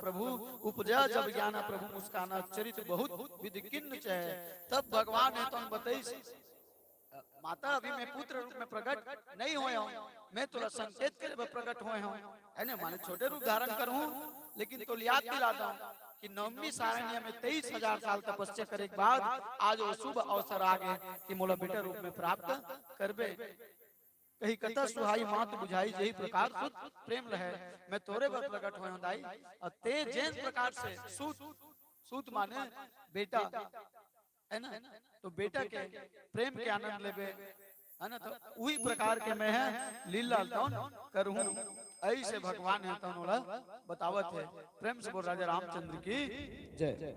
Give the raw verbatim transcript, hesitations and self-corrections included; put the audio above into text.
प्रभु उपजा जब ज्ञाना, प्रभु मुस्काना, चरित बहुत विधि किन्न चहे। तब भगवान हे तौन बतइस, माता, अभी मैं पुत्र रूप में प्रकट नहीं होय हूँ, मैं तोला संकेत करे बर प्रकट होय हूँ, है ना, माने छोटे रूप धारण करूँ, लेकिन तोला याद दिला दूँ कि नवमी सारण्य में तेईस हजार साल तपस्या करे के बाद आज वो शुभ अवसर आ गए कि मोला बेटा रूप में प्राप्त करबे। कही कथा सुहाई मात बुझाई, जेहि प्रकार सुत प्रेम लहै, मैं तोरे बर प्रकट होय हूँ दाई। और ते जेन प्रकार से सूत, सूत माने बेटा, है ना, तो बेटा के प्रेम के आनंद लेबे, है ना, तो उही प्रकार के मैं ह लीला तौन करहूँ। ऐसे भगवान हे तौन ओला बतावत हे। प्रेम से बोल राजा रामचंद्र की जय।